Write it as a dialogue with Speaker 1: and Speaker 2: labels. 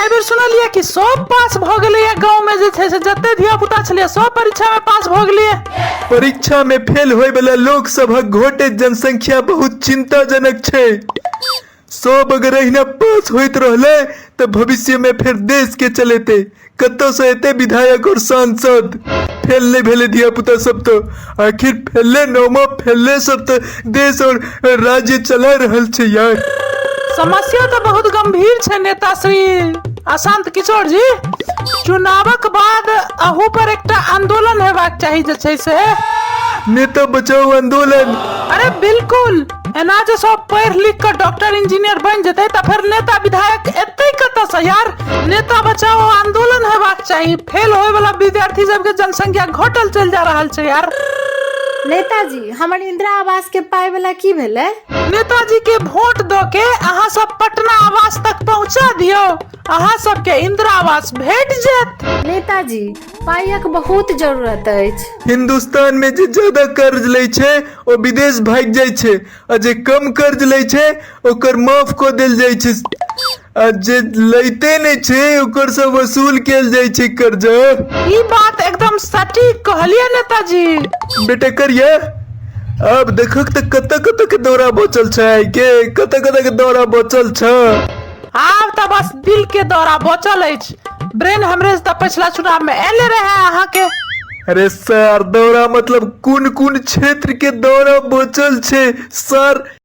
Speaker 1: एहिबेर सुनलियै कि सब पास भऽ गेलैए गाँवमे जे छै से जते धिया पुता छलैए सब परीक्षामे पास भऽ गेलैए।
Speaker 2: परीक्षा में फेल होय वाला लोक सभक घटैत जनसंख्या बहुत चिंताजनक छै। सब अगर अहिना पास होइत रहलै तऽ भविष्य में फेर देश के चलेतै, कतऽ से एतै विधायक और सांसद? फेल नहि भेलै धिया पुता सब तऽ आखिर फेले, नौमा फेले सब तऽ देश और राज्य चला रहल छै यार।
Speaker 1: समस्या तऽ बहुत गंभीर छै नेता श्री अशांत किशोर जी। चुनावक बाद अहू पर एकटा आंदोलन हेबाक चाही जे छै से
Speaker 2: नेता बचाओ आंदोलन।
Speaker 1: अरे बिल्कुल, एना जे सब पढ़ि लिख कऽ डॉक्टर इंजीनियर बनि जेतै तऽ फेर नेता विधायक एतै कतऽसँ यार। नेता बचाओ आंदोलन हेबाक चाही। फेल होय वाला विद्यार्थी सबके जनसंख्या घटल चलि जा रहल छै यार।
Speaker 3: नेताजी, हमर इंदिरा आवास के पाइ वाला की भेलै?
Speaker 1: नेताजी के वोट दऽ के अहाँ सब पटना आवास तक पहुंचा दियौ, अहाँ सबके इंदिरा आवास भेट जायत।
Speaker 3: नेताजी, पाइक बहुत जरूरत अछि।
Speaker 2: हिंदुस्तान में जे ज्यादा कर्ज लै छै ओ विदेश भागि जाइ छै आ जे कम कर्ज लै छै ओकर माफ कऽ देल जाइ छै आ जे लैते नहि छै ओकर सब वसूल कयल जाइ छै कर्जा।
Speaker 1: ई बात एकदम सटीक कहलियै नेताजी।
Speaker 2: बेटा करिया, आब देखक तऽ कतऽ कतऽ के दौरा बचल छै आइ के, कतऽ कतऽ के दौरा बचल छै।
Speaker 1: आब तऽ बस दिल के दौरा बचल अछि। ब्रेन हेमरेज तऽ पछिला चुनाव में एले रहे अहाँ के।
Speaker 2: अरे सर, दौरा मतलब कोन कोन क्षेत्र के दौरा बचल छै सर?